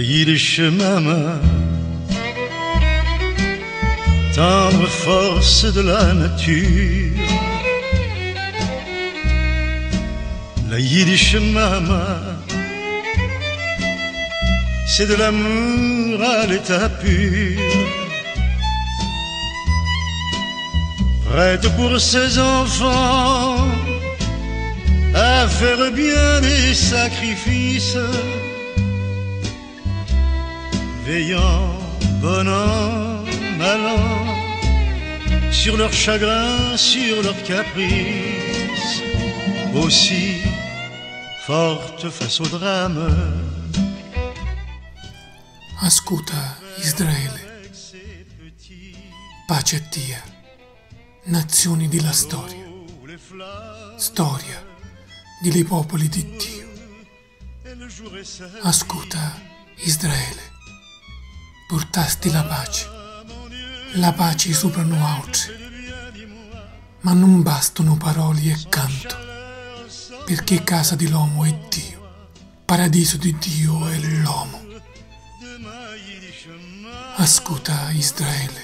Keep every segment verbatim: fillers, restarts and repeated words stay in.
Yiddish Mama, tendre force de la nature. La Yiddish Mama, c'est de l'amour à l'état pur. Prête pour ses enfants à faire bien des sacrifices. Veillant, bon an, mal an, sur leurs chagrins, sur leurs caprices, aussi forte face au drame. Ascuta, Israele, pace a tia, nazioni di la storia, storia di li populi di Diu. Ascuta, Israele, purtasti la paci, la paci supra nuautri, ma nun bastunu paroli e cantu, pirchì casa di l'omu è Diu, paradisu di Diu è l'omu. Ascuta, Israele,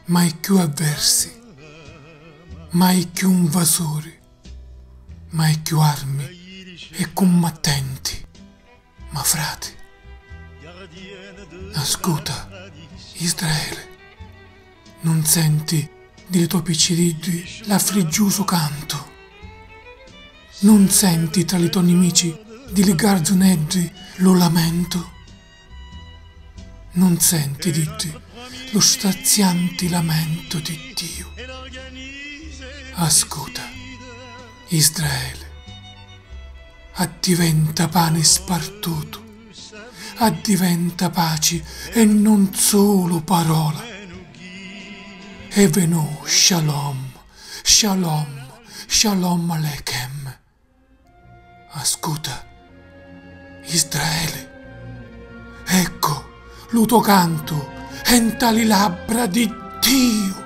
mai cchiù avversi, mai cchiù nvasuri, mai cchiù armi e cummattenti, ma frati. Ascuta, Israele, nun senti di li to picciriddi l'affriggiusu cantu, nun senti tra li to nimici di li garzuneddi lu lamentu. Nun senti, d'iddi, lu strazianti lamentu di Diu. Ascuta, Israele, addiventa pani spartutu, addiventa paci e nun sulu parola. E venu shalom, shalom, shalom alechem. Ascuta, Israele, eccu lu to cantu è nta li labbra di Diu.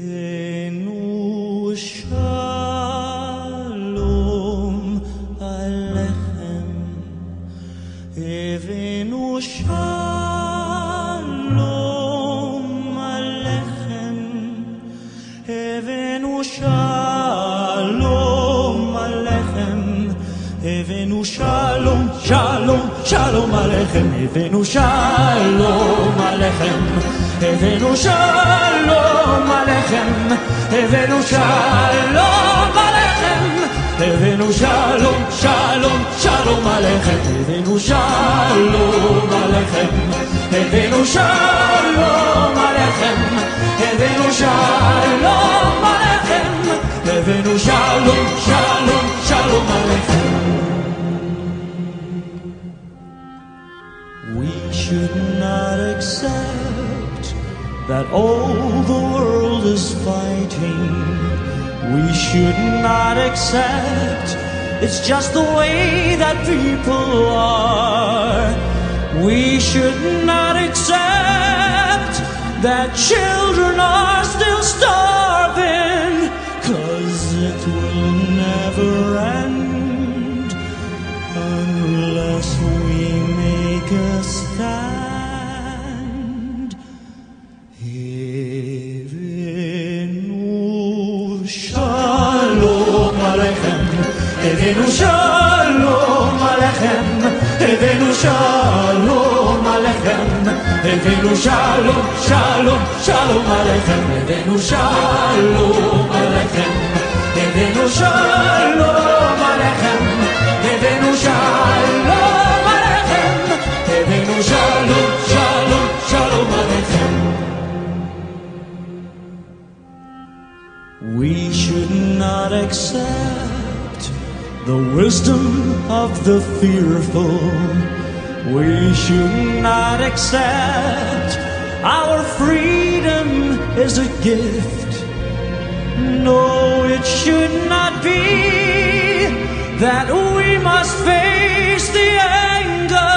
Hevenu shalom alechem. Hevenu shalom alechem. Hevenu shalom alechem. Hevenu shalom, shalom, shalom alechem. Hevenu shalom alechem. Hevenu shalom alechem. Hevenu shalom alechem. Hevenu shalom, shalom, shalom alechem. Hevenu shalom alechem. Hevenu shalom alechem. Hevenu shalom alechem. Hevenu shalom, shalom, shalom alechem. We should not accept that all the world is fighting. We should not accept it's just the way that people are. We should not accept that children are still starving, 'cause it will never end unless we make a stand. Hevenu shalom alechem, hevenu shalom alechem, hevenu shalom alechem, hevenu shalom, shalom, shalom alechem, hevenu shalom alechem, hevenu shalom alechem, hevenu shalom alechem, hevenu shalom, shalom, shalom alechem. We should not accept the wisdom of the fearful. We should not accept our freedom is a gift. No, it should not be That we must face the anger.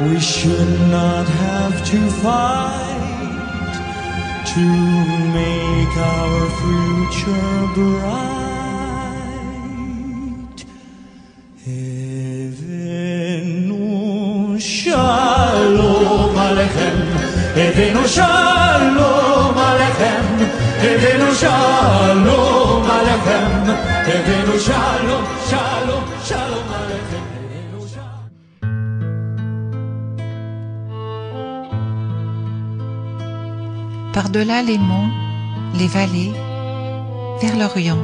We should not have to fight to make our future bright. Evenu shalom alechem, evenu shalom alechem, evenu shalom alechem, evenu shalom, shalom, shalom alechem, evenu shalom. Par-delà les monts, les vallées, vers l'Orient,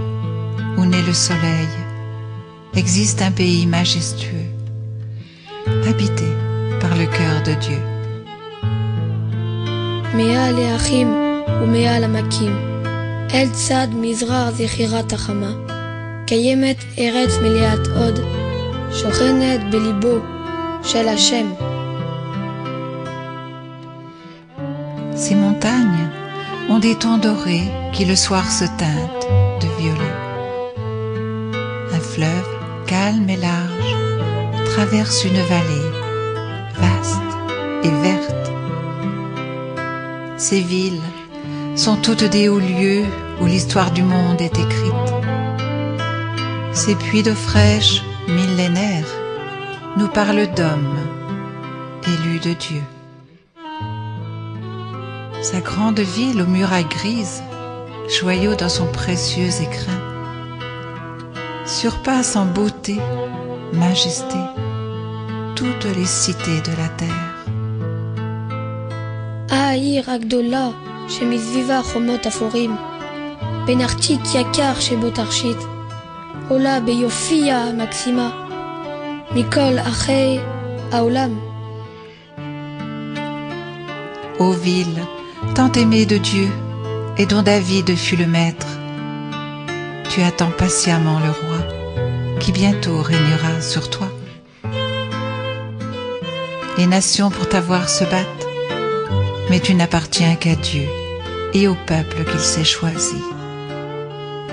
où naît le soleil, existe un pays majestueux, habité par le cœur de Dieu. מעל הערכים ומעל המכים, אל צד מזרח זכירת החמה, קיימת ארץ מלאת הוד, שוכנת בליבו של השם. Ces montagnes ont des tons dorés qui le soir se teintent de violet. Un fleuve calme et large traverse une vallée vaste et verte. Ces villes sont toutes des hauts lieux où l'histoire du monde est écrite. Ces puits d'eau fraîche, millénaires, nous parlent d'hommes élus de Dieu. Sa grande ville aux murailles grises, joyau dans son précieux écrin, surpasse en beauté, majesté, toutes les cités de la terre. העיר הגדולה שמסביבה חומות אפורים, בין ארצית יקר שבתכשיט, עולה ביופייה המקסימה מכל ערכי העולם. Ô ville, tant aimée de Dieu et dont David fut le maître, tu attends patiemment le roi qui bientôt régnera sur toi. Les nations pour t'avoir se battent, mais tu n'appartiens qu'à Dieu et au peuple qu'il s'est choisi,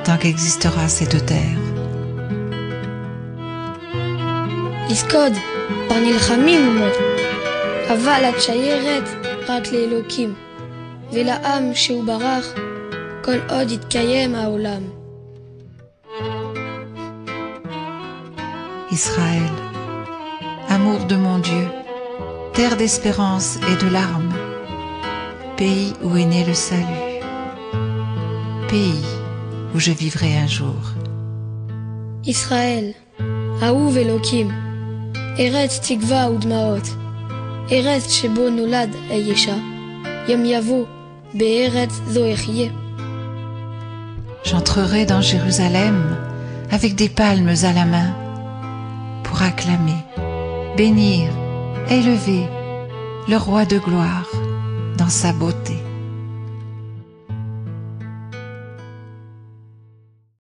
tant qu'existera cette terre. לסקוד, בר נלחמים ומות, אבל את שייכת רק לאלוקים, ולעם שהוא ברך, כל עוד יתקיים העולם. Israël, amour de mon Dieu, terre d'espérance et de larmes, pays où est né le salut, pays où je vivrai un jour. ישראל, אהוב אלוקים, ארץ תקווה ודמעות, ארץ שבו נולד הישע, יום יבוא בארץ זו אחיה. J'entrerai dans Jérusalem avec des palmes à la main pour acclamer, bénir, élever le roi de gloire dans sa beauté.